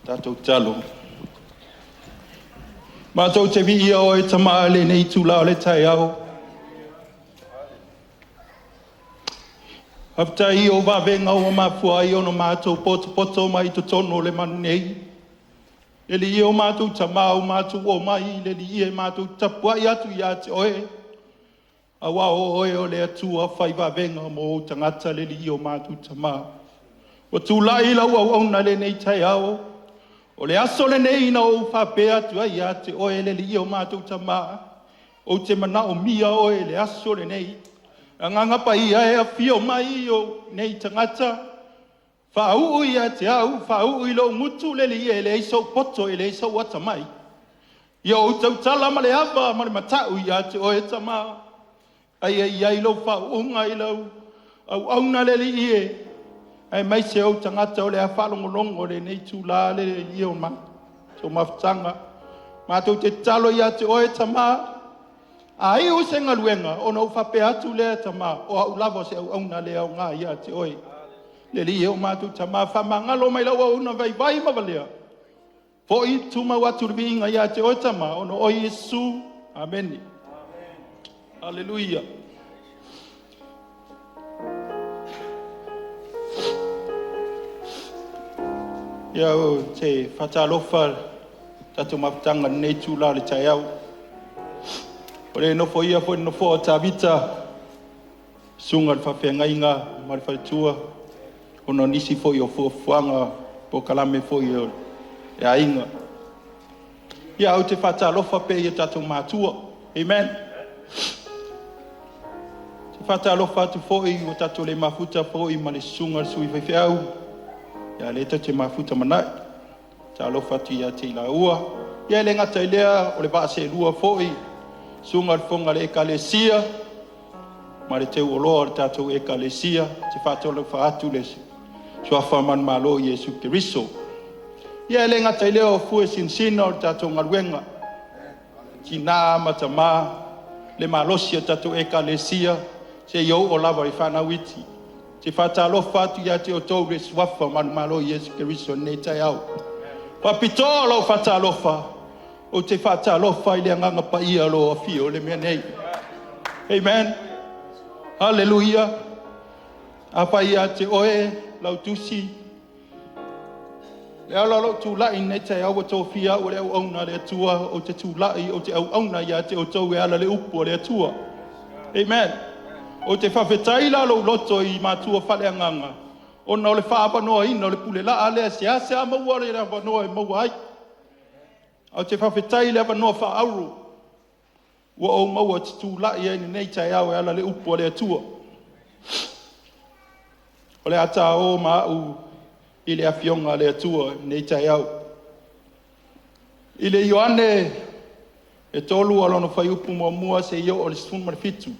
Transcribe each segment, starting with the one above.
Tatou tatalo. Matou te viia oe Tama i lenei itula o le taeao. Faafetai i ou vavega ua mafua ai ona matou potopoto mai totonu o le malu nei. Le Alii e, o matou Tama, ua matou omai le Alii e matou te tapuai atu ia te Oe, aua o Oe o le Atua fai vavega mo ou tagata, le Alii o matou Tama. Ua tulai lau auauna i lenei taeao, o le aso lenei na ou faapea atu ai ia te Oe le Alii o matou Tama, ou te manaomia Oe i le aso lenei. Agaga Paia e, afio mai i ou nei tagata, faauu ia te au, faauu i lou gutu le Alii, e leai sou poto e leai sou atamai. Ia ou tautala ma le ava ma le matau ia te Oe Tama, a ia i ai lau faauuga i lau auauna le Alii e, aemaise ou tagata o le a faalogologo i lenei itula le Alii o matou mafutaga. Matou te tatalo ia te Oe Tama, a iu se galuega, ona ou faapea atu lea, Tama, o au lava o se auauna le aoga ia te Oe. Le Alii e o matou Tama, faamagalo mai lau auauna vaivai ma valea, foi tumau atu le viiga ia te Oe Tama, ona o oe Iesu. Amene. Aleluia. Ia, ou te faatalofa i le tatou mafutaga i lenei itula o le taeao. Ua le nofoia foi le nofoa o Tavita, susuga i le faafeagaiga ma le faletua, ona o nisi foi o fuafuaga polokalame foi o le aiga. Ia, ou te faatalofa pea i o tatou matua. Amen. Ou te faatalofa atu foi ua tatou le mafuta foi ma le susuga i le sui faifeau, a o lea tatou te mafuta ma Nai. Talofa atu ia te i laua. Ia e le gata i lea o le vaa seelua foi, susuga i le fofoga o le Ekalesia ma le teuoloa o le tatou Ekalesia. Ou te faatalofa atu i le suafa manumalo o Iesu Keriso. Ia e le gata i lea o fue sinasina o le tatou galuega, tina ma tama, le malosi o le tatou Ekalesia seia oo lava i fanau iti. Ou te faatalofa atu ia te outou i le suafa manumalo o Iesu Keriso i lenei taeao. E faapitoa lau faatalofa, ou te faatalofa i le Agaga Paia o lo o afio i le mea nei. Amen. Haleluia. Afai ia te oe lau tusi, e ala lou tulai i lenei taeao ua tofia au e le auauna a le Atua, ou te tulai ou te auauna ia te outou e ala i le upu a le Atua. Amen. Ou te faafetai la lou loto i matua faaleagaga ona o le faaavanoaina o le pule laa lea e seasea maua le avanoa e maua ai. Ae ou te faafetai i le avanoa faaauro ua ou maua ou te tulai ai i lenei taeao e ala i le upu a le Atua. O le a ta o ma au i le afioga a le Atua i lenei taeao. I le Ioane e 3 lona fuaiupu 1 seia oo i le 17,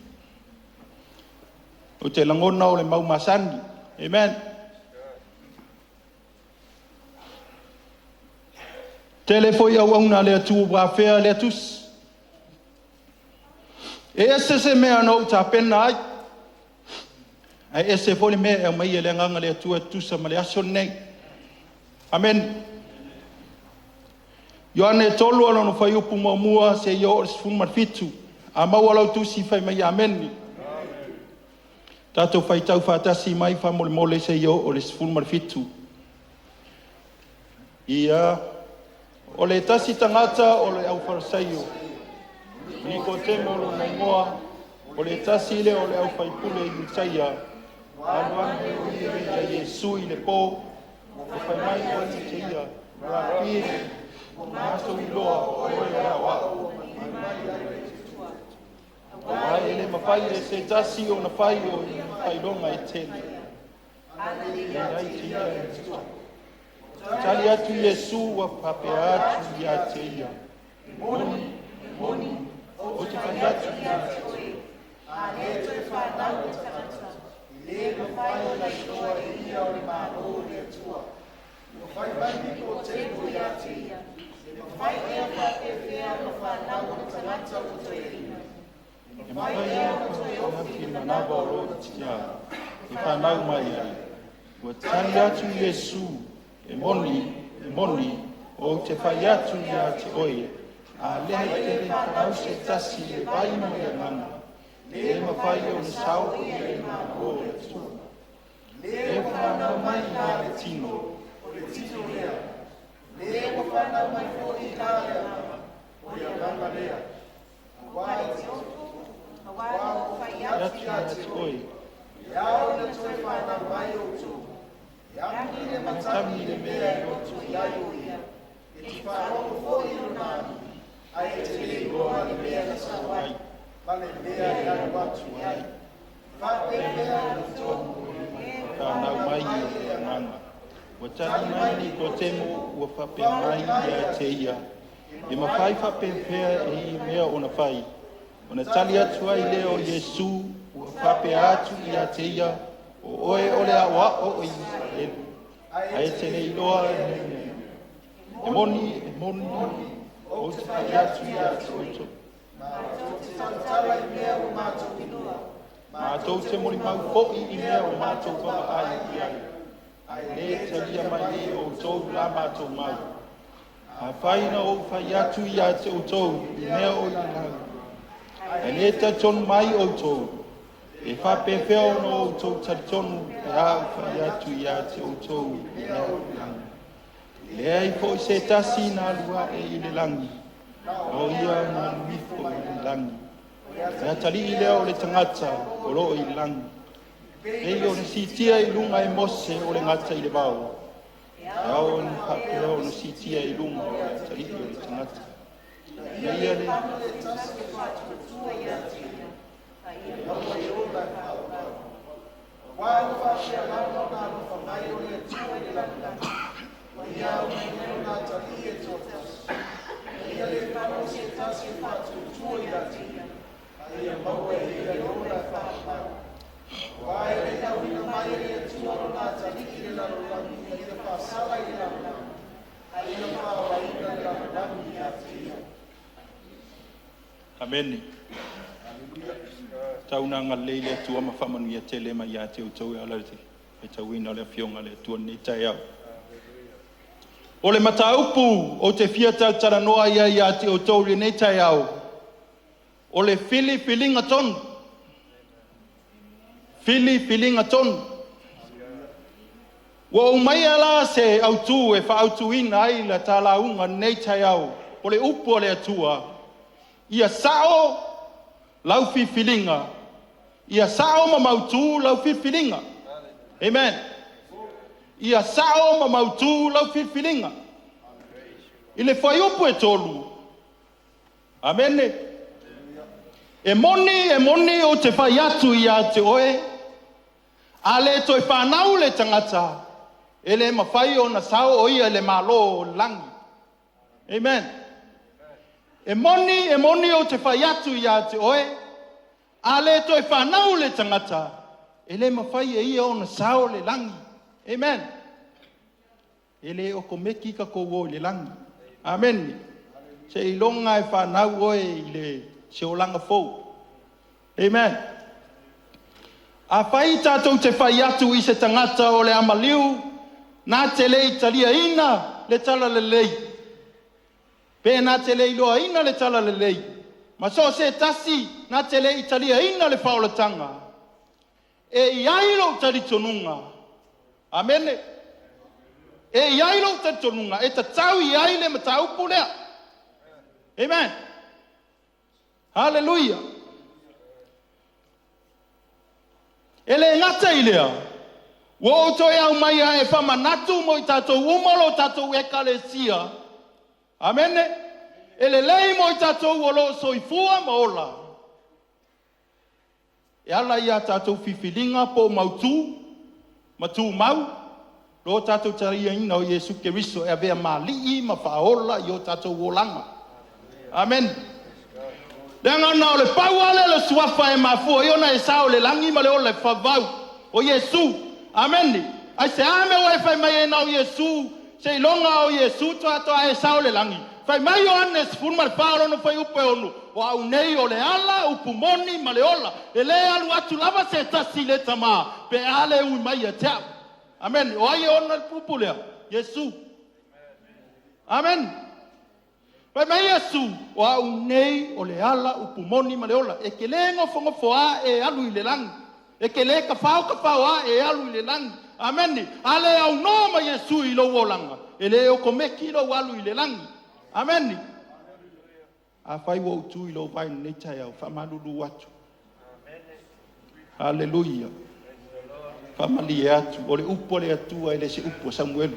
ou te lagona o le mau masani. Amen. Tele foi auauna a le Atua ua afea lea tusi. E ese se mea na ou tapena ai, ae ese foi le mea e aumai e le Agaga o le Atua e tusa ma le aso lenei. Amene. Ioane 3 lona fuaiupu 1 seia oo i le 17. A maua lau tusi fai mai amene. Tatou faitau faatasi mai faamolemole seia oo i le 17. Ia, o le tasi tagata o le aufalesaio, Nikotemo lona igoa, o le tasi lea o le aufaipule Iutaia, alu ane o ia ia Iesu i le po, ma fai mai o ia te ia, Rapi, ua matou iloa o oe o le aoao aua e le mafai e se tasi ona fai o ni faailoga e tele. E leai te ia e Atua. Tali atu Iesu ua faapea atu ia te ia, e moni, ou te fai atu ia te oe, A le toe fanau le tagata, e le mafai ona iloa e ia o le Malo o le Atua. Ua fai mai Nikotemo ia te ia, e mafai ea faapefea ona fanau o le tagata ua toeaina? E mafai ea ona toe ofi i le manava o lona tina e fanau mai ai? Ua tali atu Iesu, e moni, E moni, ou te fai atu ia te oe, a le e te fanau se tasi i le vai ma le Agaga, le mafai ona sao o ia i le Malo o le Atua. Le ua fanau mai la le tino, o le tino lea. Le ua fanau mai foi la le Agaga, o le Agaga lea. Aua e te aua na ou fai atu ia te oe, e ao ona toe fanau mai outou. E agi le matagi i le mea e loto i ai o ia, e te faalogo foi i lona agi, ae e te le iloa le mea e sau ai, ma le mea e alu atu ai. Faapefea outou fanau mai i le Agaga. Ua tali mai Nikodemo ua faapea mai ia te ia, e mafai faapefea e ia mea ona fai? Ona tali atu ai lea o Iesu ua faapea atu ia te ia, o oe o le aoao o Isaraelu, ae te le iloa nei mea. E moni, e moni, ou te fai atu ia te outou. Matou te tautala i mea ua matou iloa, matou te molimau foi i mea ua matou vaavaai i ai, ae le talia mai e outou la matou mau. Afai na ou fai atu ia te outou i mea o i le lagi, ae le talitonu mai outou, e faapefea ona outou talitonu pe a ou fai atu ia te outou i mea o i le lagi? E leai foi se tasi na alu ae i le lagi, na o ia na alu ifo mai le lagi. O le atalii lea o le tagata o lo o i le lagi. E pei ona siitia i luga e Mose o le gata i le vao, e ao ona faapea ona siitia i luga o le atalii o le tagata. Ina ia le Aua ua faapea lava ona alofa mai o le Atua i le lalolagi, ua ia aumaia Lona Atalii e toatasi, ina ia le fano se tasi e faatuatua ia te Ia, a ia maua e ia le ola e faavavau. Aua e le i auina mai e le Atua Lona Atalii i le lalolagi ina ia faasala i le lalolagi, a ia faaolaina le lalolagi ia te Ia. Amene. Tau ina agalelei le Atua ma faamanuia tele mai ia te outou e ala i le faitauina o le Afioga a le Atua i lenei taeao. O le mataupu ou te fia talatalanoa ai ia te outou i lenei taeao, o le filifiliga tonu. Filifiliga tonu. Ua ou aumaia la se autu e faaautuina ai la ta lauga i lenei taeao, o le upu a le Atua, ia sao lau filifiliga, ia sao ma mautu lau filifiliga. Amen. Ia sao ma mautu lau filifiliga. I le fuaiupu e 3, amene. E moni, e moni, ou te fai atu ia te oe, a le toe fanau le tagata, e le mafai ona sao o ia i le Malo o le lagi. Amen. E moni, e moni, ou te fai atu ia te oe, a le toe fanau le tagata, e le mafai e ia ona sao le lagi. Amen. E le okomeki tatou o i le lagi. Amen. Seiloga e fanau oe i le se olaga fou. Amen. Afai tatou te fai atu i se tagata o le a maliu na te le i taliaina le talalelei, pe na te le iloaina le talalelei, ma so o se tasi na te le i taliaina le faaolataga, e i ai lou talitonuga, amene, e i ai lou talitonuga e tatau i ai le mataupu lea. Amen. Haleluia. E le gata i lea, ua ou toe aumaia e faamanatu mo i tatou uma lo tatou ekalesia. Amene. E lelei mo i tatou o lo o soifua ma ola, e ala ia tatou filifiliga po o mautu ma tumau lo tatou taliaina o Iesu Keriso e avea ma Alii ma Faaola i o tatou olaga. Amene. Leaga na o le pau lava lea o le suafa e mafua ai ona e sao i le lagi ma le ola e faavavau, o Iesu. Amene. Aisea mea ua e fai mai ai na o Iesu, seiloga o Iesu faatoa e sao i le lagi? Fai mai Ioane 14 lona fuaiupu e 6, o au nei o le ala, upu moni ma le ola, e le alu atu lava se tasi i le Tama pe a le ui mai ia te au. Amene. O ai e ona le upu lea? Iesu. Amene. Fai mai Iesu, O A'u nei o le ala, upu moni ma le ola, e te lē nofonofo ae e alu i le lagi, e te lē tafaotafao ae e alu i le lagi. Amene. A le aunoa ma Iesu i lou olaga, e le okomeki lou alu i le lagi. Amene. Afai ua ou tu i lou vae i lenei taeao, faamalulu atu. Haleluia. Faamalie atu, o le upu a le Atua e le se upu a Samuelu.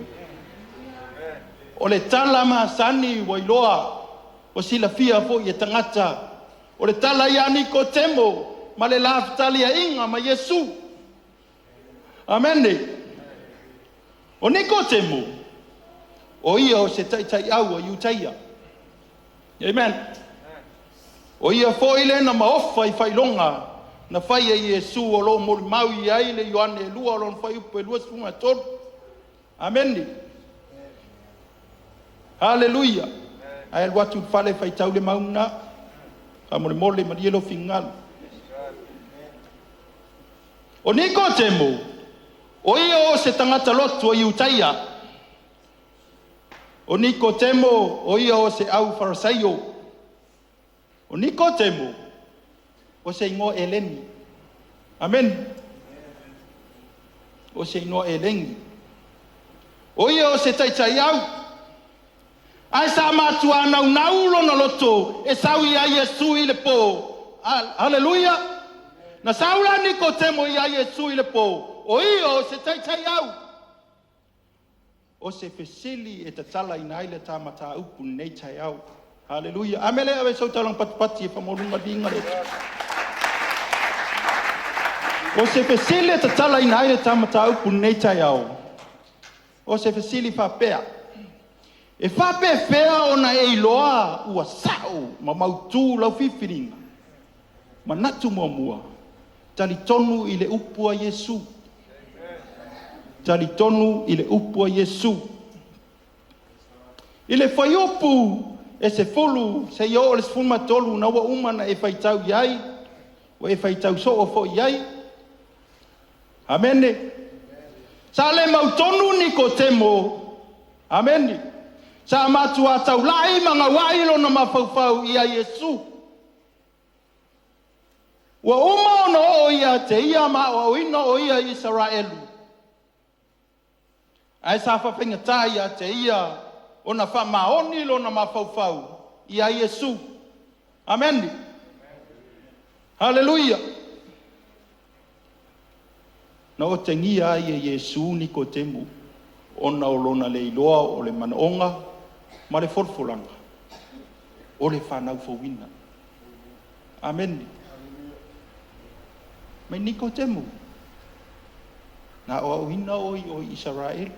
O le tala masani ua iloa, ua silafia foi e tagata, o le tala ia Nikotemo ma le la fetaliaiga ma Iesu. Amene. O Nikotemo, o ia o se taitaiau a Iutaia. Amen. O ia foi le na maofa i faailoga na fai e Iesu o lo o molimau i ai le Ioane 2 o lona fuaiupu e 23. Amene. Haleluia. Ae alu atu i le fale faitau le mau lena. Faamolemole malie lou finagalo. O Nikotemo, o ia o se tagata lotu a Iutaia. O Nikotemo, o ia o se au Farasaio. O Nikotemo, o se igoa Eleni. Amene. O se igoa Eleni. O ia o se taitaiau. Ae sa matuā naunau lona loto e sau ia Iesu i le pō. Haleluia! Na sau la Nikotemo ia Iesu i le pō, o ia o se taitaiau. O se fesili e tatalaina ai le ta mataupu i lenei taeao. Haleluia! A mea lea e ave ai sau taulaga patipati e faamaualuga le viiga o le Atua. O se fesili e tatalaina ai le ta mataupu i lenei taeao, o se fesili faapea, E faapefea ona e iloa ua sa'o ma mautū lau filifiliga? Manatu muamua, talitonu i le upu a Iesu. Talitonu i le upu a Iesu. I le fuaiupu e 10 seia oo i le 13 na ua uma ona e faitau i ai, ua e faitau soo foi i ai. Amene. Sa le mautonu Nikotemo. Amene. Sa matuā taula'i ma gaua'i lona mafaufau ia Iesu. Ua uma ona oo ia te ia ma aoaoina o ia i Isaraelu, ae sa faafaigata ia te ia ona faamaoni lona mafaufau ia Iesu. Amene. Haleluia. Na otegia ai e Iesu Nikotemo ona o lona le iloa o le manaoga ma le folafolaga o le fanau fouina. Amene. Mai Nikotemo, na aoaoina oe i o i Isaraelu,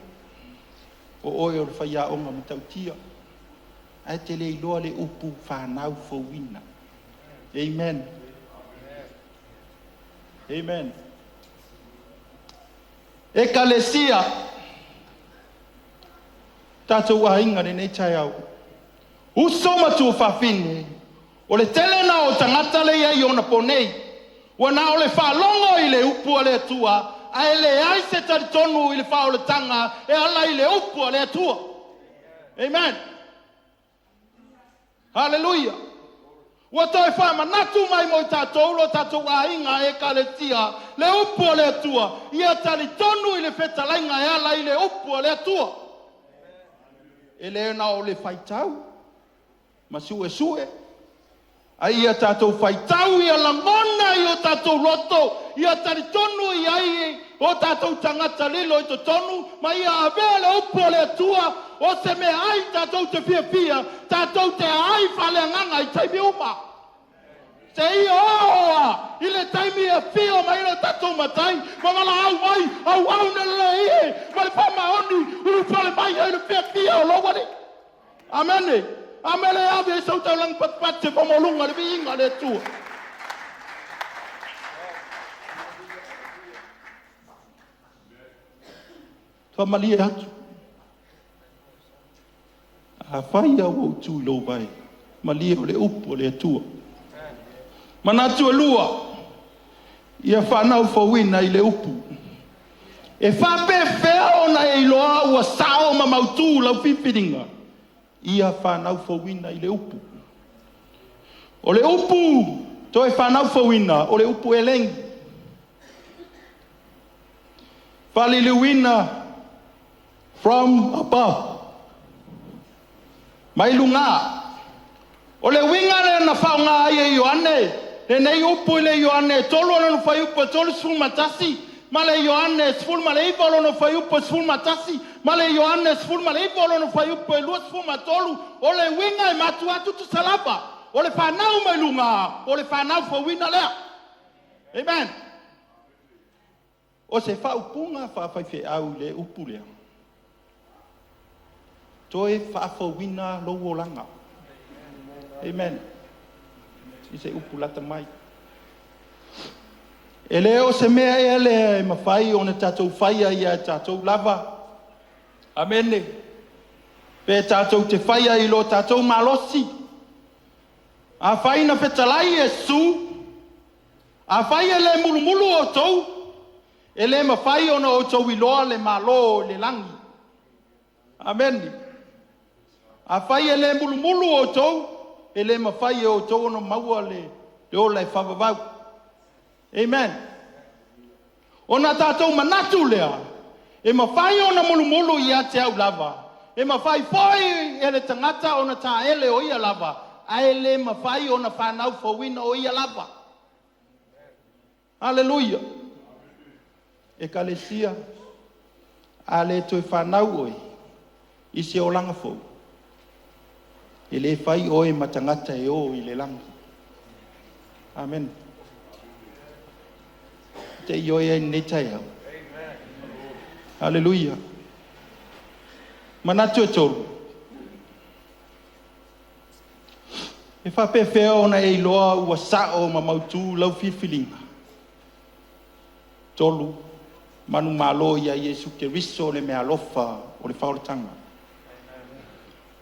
o oe o le faiaoga matautia, ae e te le iloa le upu fanau fouina. Amen. Amen. Ekalesia, tatou aiga lenei taeao, uso ma tuafafine, o le tele na o tagata lea i ai i ona po nei, ua na o le faalogo i le upu a le Atua, ae leai se talitonu i le faaolataga e ala i le upu a le Atua. Amen. Haleluia! Ua toe faamanatu mai mo i tatou lo tatou aiga Ekalesia le upu a le Atua, ia talitonu i le fetalaiga e ala i le upu a le Atua. E le na o le faitau ma suesue, a ia tatou faitau ia lagona i o tatou loto, ia talitonu i ai o tatou tagata lilo i totonu, ma ia avea le upu a le Atua o se meaai tatou te fiafia, tatou te aai faaleagaga i taimi uma. Seia oo lava i le taimi e afio mai ai lo tatou Matai ma valaau mai, Auauna lelei e, ma le faamaoni, ulufale mai ai le fiafia o lou Alii. Amene. Amene e ave ai sau taulaga patipati e faamaualuga le viiga o le Atua. Faamalie atu. Afai lava ua ou tu i lou vae, malie o le upu a le Atua. Manatu e lua, ia faanaufouina i le upu. E faapefea ona e iloa ua sao ma mautu lau filifiliga? Ia fanau fouina i le upu. O le upu toe fanau fouina, o le upu elegi. Faaliliuina from above. Mai lugā. O le uiga lea na faaaoga ai e Ioane lenei upu i le Ioane 3 lona fuaiupu e 31 ma le Ioane 19 lona fuaiupu e 11 ma le Ioane 19 lona fuaiupu e 23. O le uiga e matua tutusa lava. O le fanau mai luga, o le fanau fouina lea. Amen. O se faaupuga faafaifeau i le upu lea, toe faafouina lou olaga. Amen. I se upu lata mai. E le o se mea ea lea e mafai ona tatou faia ia tatou lava. Amene. Pe tatou te faia i lo tatou malosi. Afai na fetalai Iesu, afai e le mulumulu outou, e le mafai ona outou iloa le Malo i le lagi. Amene. Afai e le mulumulu outou, e le mafai e outou ona maua le ola e faavavau. Amen. Ona tatou manatu lea, e mafai ona mulumulu ia te au lava, e mafai foi e le tagata ona taele o ia lava, ae le mafai ona fanau fouina o ia lava. Aleluia. Ekalesia, a le toe fanau oe i se olaga fou, e le fai oe ma tagata e o i le lagi. Amen. Te i oe ai lenei taeao. Aleluia. Manatu e tolu. E faapefea ona e iloa ua sao ma mautu lau filifiliga? Tolu, manumalo ia Iesu Keriso le meaalofa o le faaolataga.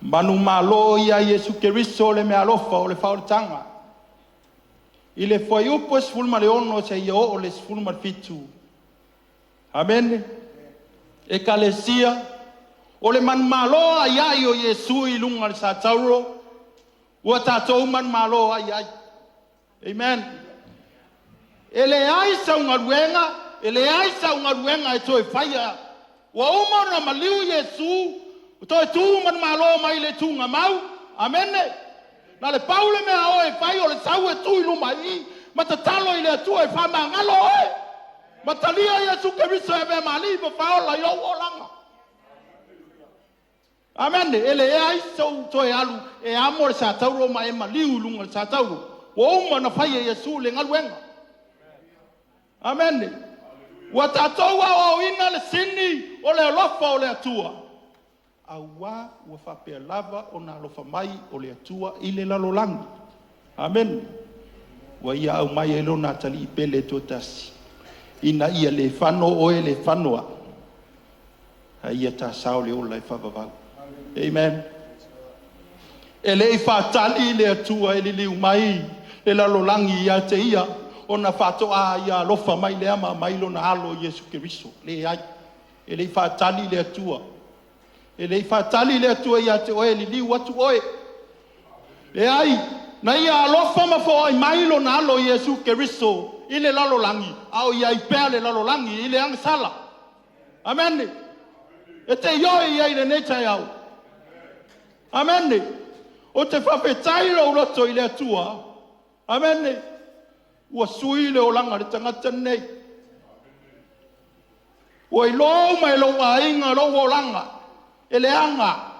Manumalo ia Iesu Keriso le meaalofa o le faaolataga. I le fuaiupu e 16 seia oo i le 17. Amene. Ekalesia, o le manumalo aiai o Iesu i luga o le satauro, ua tatou manumalo ai ai. Amen. E leai sau galuega, e leai sau galuega e toe faia. Ua uma ona maliu Iesu, toe tu manumalo mai le tugamau. Amene. Na le pau le mea a oe e fai o le sau e tu i luma i ma tatalo i le Atua e faamagalo oe. Ma talia Iesu Keriso e avea ma Alii ma Faaola i lou olaga. Amene. E leai sou toe alu e amo le satauro ma e maliu i luga o le satauro. Ua uma ona fai e Iesu le galuega. Amene. Ua tatou aoaoina le sini o le alofa o le Atua. Auā ua faapea lava ona alofa mai o le Atua i le lalolagi. Amene. Ua ia aumai ai lona atalii pele e toatasi, ina ia le fano oe le fano au, a ia tasao le ola e faavavau. Amen. E le i faatali le Atua e liliu mai le lalolagi ia te ia, ona faatoa ia alofa mai lea ma aumai lona alo Iesu Keriso. Leai, e le i faatali le Atua. E le i faatali le Atua ia te oe e liliu atu oe. Leai, na ia alofa ma foai mai lona alo Iesu Keriso i le lalolagi, a o iai pea le lalolagi i le agasala. Amene. E te ioe i ai lenei taeao. Amene. O te faafetai lou loto i le Atua. Amene. Ua sui le olaga o le tagata lenei. Ua iloa uma e lou aiga lou olaga e leaga.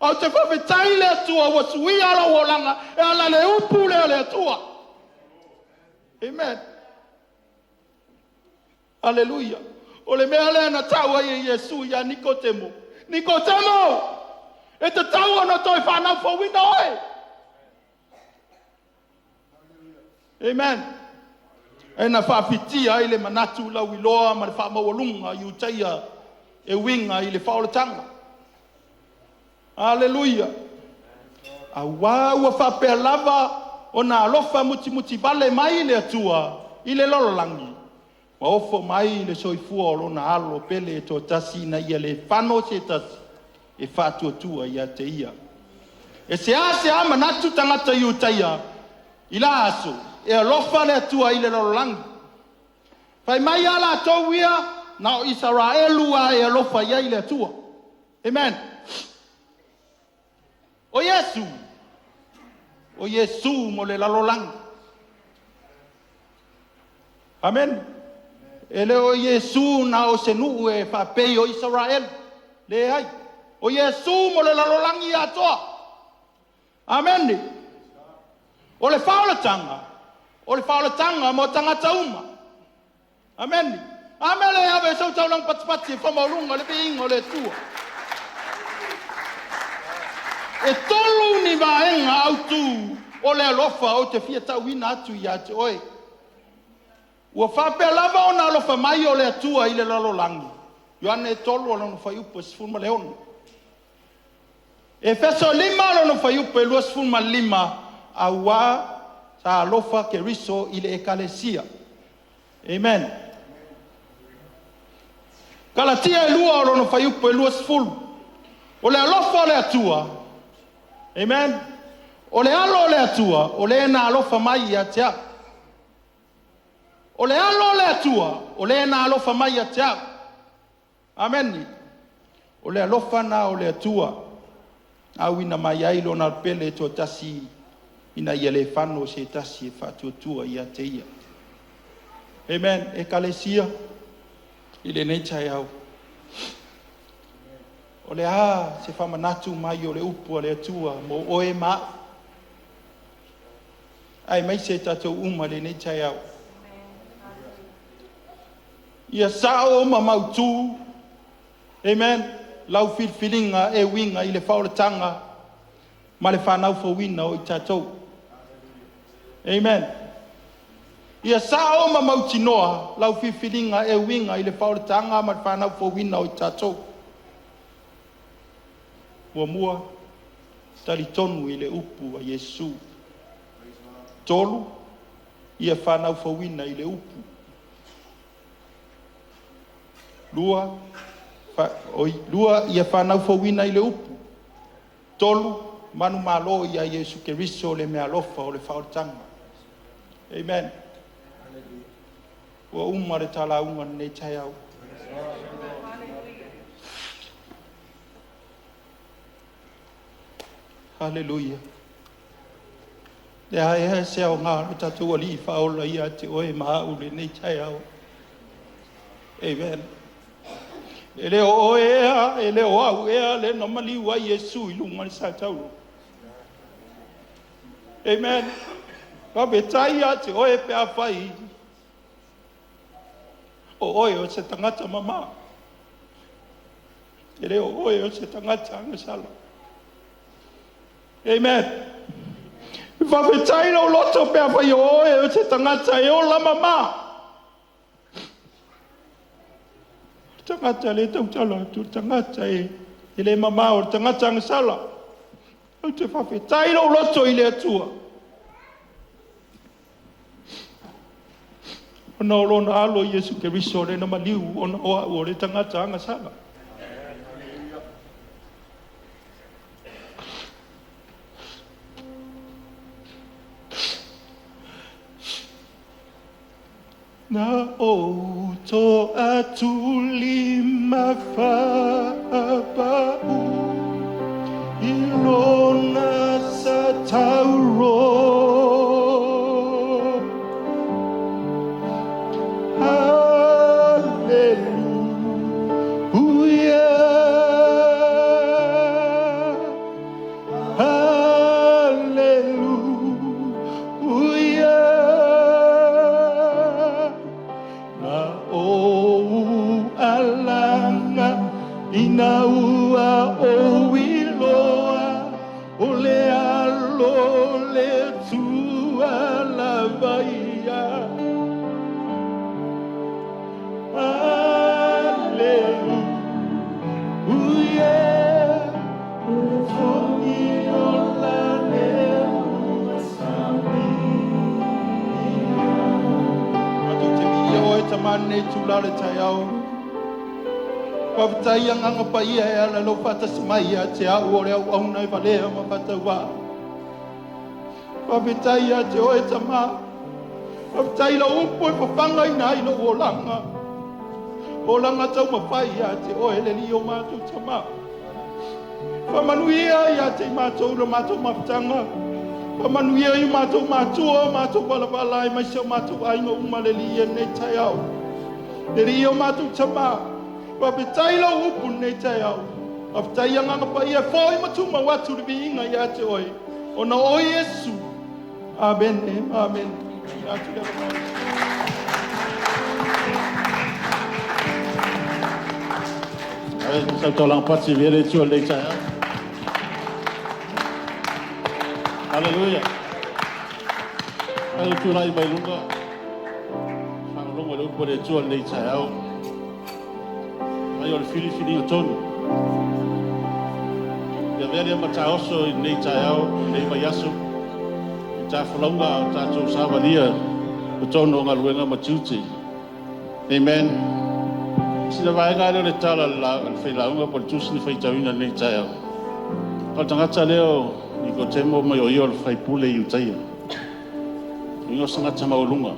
Ae ou te faafetai i le Atua ua suia lou olaga e ala i le upu lea a le Atua. Amen. Aleluia. O le mea lea na tau ai e Iesu ia Nikotemo. Nikotemo, e tatau ona toe fanau fouina oe. Amen. E na faafitia ai le manatu lauiloa ma le faamaualuga Iutaia e uiga i le faaolataga. Aleluia. Auā ua faapea lava ona alofa mutimutivale mai le Atua i le lalolagi, ma ofo mai le soifua o lona alo pele e toatasi ina ia le fano se tasi e faatuatua ia te ia. E seasea manatu tagata Iutaia i la aso e alofa le Atua i le lalolagi. Fai mai a latou ia, na o Isaraelu lava e alofa i ai le Atua. Amen. O Iesu, o Iesu mo le lalolagi. Amen. E le o Iesu na o se nuu e faapei o Isaraelu. Leai. O Iesu mo le lalolagi atoa. Amene. O le faaolataga, o le faaolataga mo tagata uma. Amene. A mea lea e ave ai sau taulaga patipati e faamaualuga le viiga o le Atua. E tolu ni vaega autu o le alofa ou te fia tauina atu ia te oe. Ua faapea lava ona alofa mai o le Atua i le lalolagi. Ioane 3 o lona fuaiupu e 16. Efeso 5 lona fuaiupu e 25, auā sa alofa Keriso i le Ekalesia. Amen. Kalatia e 2 o lona fuaiupu e 20. O le alofa o le Atua, amen, o le alo o le Atua, o le na alofa mai ia te au. O le alo o le Atua, o le na alofa mai ia te au. Amene. O le alofa na o le Atua, na auina mai ai Lona pele e toatasi ina ia le fano se tasi e faatuatua ia te ia. Amen. Ekalesia, i lenei taeao, o le a se faamanatu mai o le upu a le Atua mo oe ma au, aemaise tatou uma i lenei taeao. Ia sao ma mautu, amen, lau filifiliga e uiga i le faaolataga ma le fanau fouina o i tatou. Amen. Ia sao ma mautinoa lau filifiliga e uiga i le faaolataga ma le fanau fouina o i tatou. Muamua, talitonu i le upu a Iesu. Tolu, ia fanau fouina i le upu. Lua, lua, ia fanau fouina i le upu. Tolu, manumalo ia Iesu Keriso le meaalofa o le faaolataga. Amen. Ua uma le talauga lenei taeao. Haleluia. Le ae se aoga le tatou alii faaola ia te oe ma au lenei taeao. Amen. E le o oe ea, e le o au ea le na maliu ai Iesu i luga o le sataulo. Amen. Faafetai ia te oe pe afai o oe o se tagata mama. E le o oe o se tagata agasala. Amen. Faafetai lou loto pe afai o oe o se tagata e ola mama. Tagata le tautala atu, tagata e le mama o le tagata agasala. Ou te faafetai lou loto i le Atua ona o lona alo Iesu Keriso le na maliu ona o au o le tagata agasala. Na ou toatulima faapau i lona satauro. Hallelujah. Hallelujah. Na ou alaga ina ua ou iloa o le alo o le Atua lava ia. Hallelujah. O le togi ola lea ua saunia. Matou te viia oe Tama i lenei itula o le taeao. Faafetai Agaga Paia e ala i lou faatasi mai ia te au o le auauna e valea ma faatauvaa. Faafetai ia te oe Tamā. Faafetai i lau upu e fafagaina ai lou olaga, olaga taumafai ia te oe le Alii o matou Tamā. Faamanuia ia te i matou le matou mafutaga. Faamanuia i matou matua, o matou valavala aemaise o matou aiga uma le Alii i lenei taeao. Le Alii o matou Tamā, faafetai lau upu i lenei taeao. Faafetai Agaga Paia, foi ma tumau atu le viiga ia te oe, ona o oe Iesu. Amene, amene. Tuuina atu le avanoa. Ai, sautualang pati vele tu le taeao. Hallelujah. Ai tulai mai luga. Faalogologo i le upu a le Atua i lenei taeao. Mai o le filifiliga tonu. Ia avea lea mataoso i lenei taeao, i lenei vaiaso, i tafolauga a o tatou savalia i totonu o galuega ma tiute. Amen. Sina vaega lea o le tala a le failauga po o le tusi na faitauina i lenei taeao. O le tagata lea o Nikotemo mai o ia o le faipule i Iutaia. O ia o se tagata maualuga.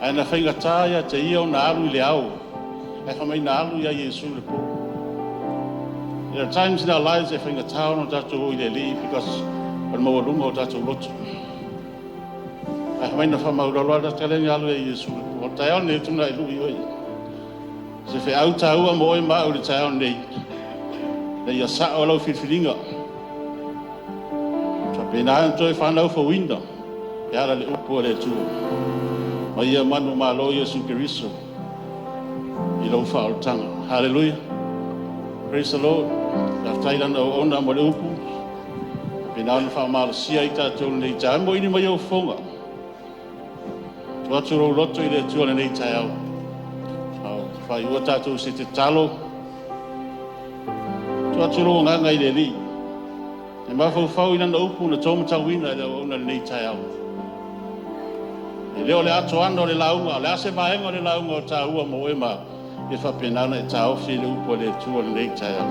Ae na faigata ia te ia ona alu i le ao, ae fai mai na alu ia Iesu i le po. There are times in our lives e faigata ona tatou o i le Alii because o le maualuga o tatou loto. Ae fai mai na faamaulalo lava le lea alu ia Iesu i le po. O le taeao lenei, tuna e lui oe. Se feau taua mo oe ma au i le taeao lenei. Na ia sao lau filifiliga. Faapena ona toe fanau fouina e ala i le upu a le Atua. Ma ia manumalo Iesu Keriso i lou faaolataga. Hallelujah. Praise the Lord. Faafetai lana auauna mo le upu. Faapena ona faamalosia ai tatou lenei taeao. Moili mai ou fofoga. Tuu atu lou loto i le Atua lenei taeao. Faaiua tatou se tatalo. Tuu atu lou agaga i le Alii. E mafaufau i lana upu na taumatauina i le auauna lenei taeao. E le o le atoaga o le lauga, o le a se vaega o le lauga o taua mo oe ma e faapena ona e taofi i le upu a le Atua lenei taeao.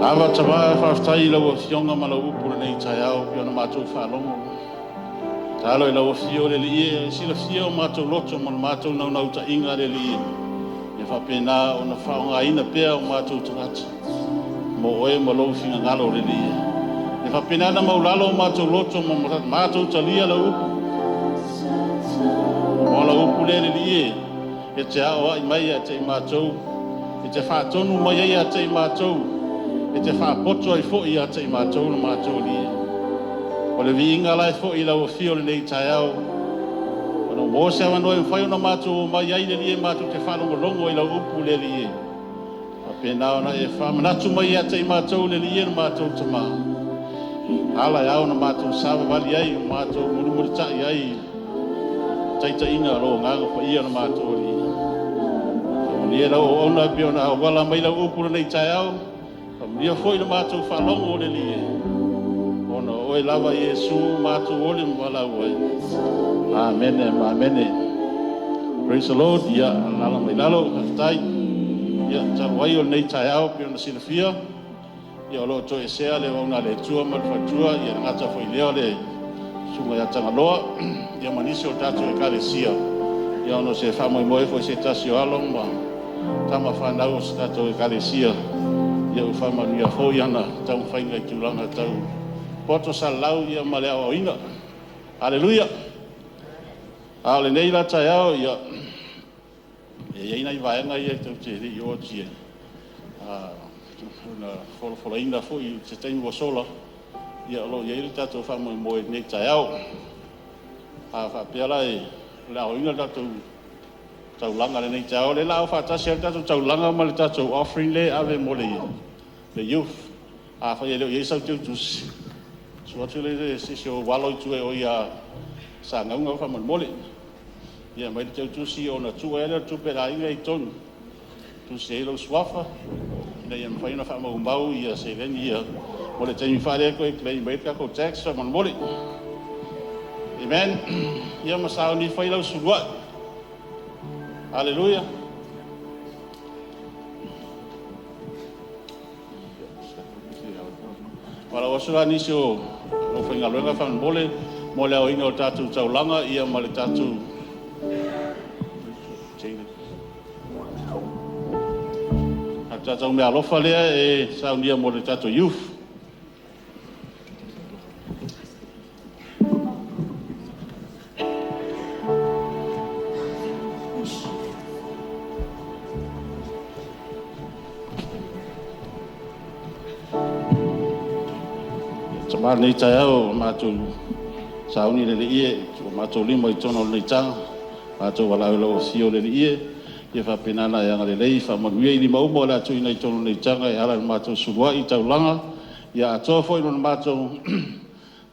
Ava tama, faafetai i lau Afioga ma lau upu lenei taeao pei ona matou faalogo. Talo i lau Afio le Alii e silafia o matou loto ma le matou naunautaiga le Alii e faapena ona faaaogaina pea o matou tagata mo oe ma lou finagalo le Alii. E faapena ona maulalo o matou loto ma matou talia lau upu. O lau upu lea le Alii e te ao ai mai ia te i matou, e te faatonu mai ai ia te i matou, e te faapoto ai foi ia te i matou le matou Alii. O le viiga la e foi i lau Afio lenei taeao. Ona mo se avanoa e mafai ona matou omai ai le Alii e matou te faalogologo i lau upu le Alii. Faapena ona e faamanatu mai ia te i matou le Alii e le matou Tamā. Ala e ao ona matou savavali ai, o matou mulimulitai ai, taitaiga o lou Agaga Paia le matou Alii. Faamanuia lau auauna pei ona auala mai lau upu lenei taeao. Faamanuia foi le matou faalogo le Alii. Ona o oe lava Iesu matou ole ma valaau ai. Amene, amene. Praise the Lord. Ia, alala mai lalo, faafetai. Ia, talu ai o lenei taeao pei ona silafia. Ia, o lo o toesea le auauna a le Atua ma le faletua. Ia, le gata foi lea o le susuga ia Tagaloa. Ia, ma nisi o tatou ekalesia. Ia, ona o se faamoemoe foi se tasi o alo ma tama fanau o se tatou ekalesia. Ia, ua faamanuia foi ana taumafaiga i tulaga tau poto salalau ia ma le aoaoina. Haleluia. A o lenei la taeao, ia, e i ai nai vaega ia tou te le i oo atu i ai, na folafolaina foi i se taimi ua sola, ia o lo o i ai le tatou faamoemoe i lenei taeao. A faapea la o le a aoina le tatou taulaga i lenei taeao, o lea o le a ao faatasi ai le tatou taulaga ma le tatou offering lea e ave mo le youth. Afai e le o i ai sau teutusi, susu atu lea i se isi o ou alo i tua o ia sagauga faamolemole. Ia aumai le teutusi ona tuu ai lea o le tupe a le aiga i totonu, tusi ai lou suafa, ina ia mafai ona faamaumau ia seleni ia mo le taimi faalea toe claim ai le tatou tax faamolemole. Amen. Ia ma sauni fai lau suluai. Hallelujah. Valaau aso la nisi o aufaigaluega faamolemole mo le aoina o le tatou taulaga ia ma le tatou tatou meaalofa lea e saunia mo le tatou youth. Tama lenei taeao o matou sauni le Alii e, ua matou lima i totonu o lenei taga, matou valaau i lau afio le Alii e, ia faapena ona e agalelei faamanuia i lima uma o le a tuuina i totonu o lenei taga e ala i le matou suluai i taulaga, ia atoa foi ma le matou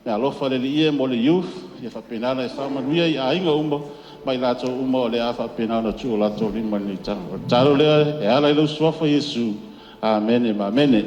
meaalofa le Alii e mo le youth, ia faapena ona e faamanuia i aiga uma ma i latou uma o le a faapena ona tuu o latou lima i lenei taga. O le tatalo lea e ala i lou Suafa Iesu. Amene ma amene.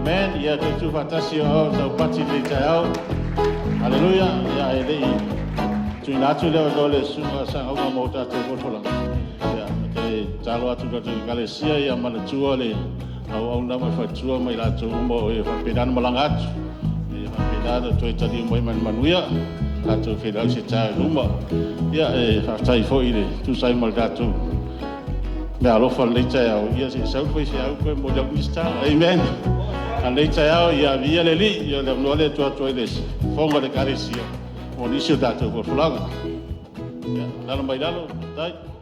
Amen. Ia te tuufaatasi o ao taupati i lenei taeao. Haleluia. Ia e le i tuuina atu le avanoa i le susuga Sagauga mo tatou folafolaga. Ia, ou te tatalo atu i le tatou Ekalesia ia manatua le auauna ma le faletua ma i latou uma o e faapena ona malaga atu. Ia faapena ona toe taliu mai ma le manuia. Tatou feiloai se taeao i luma. Ia, e faafetai foi i le tusa ai ma le tatou meaalofa i lenei taeao. Ia se i sau le faifeau toe momoli atu nisi tala. Amen. A lenei taeao, ia viia le Alii. Ia o le avanoa lea e tuu atu ai i le fofoga o le Ekalesia mo nisi o tatou folafolaga. Ia, lalo mai lalo, faafetai.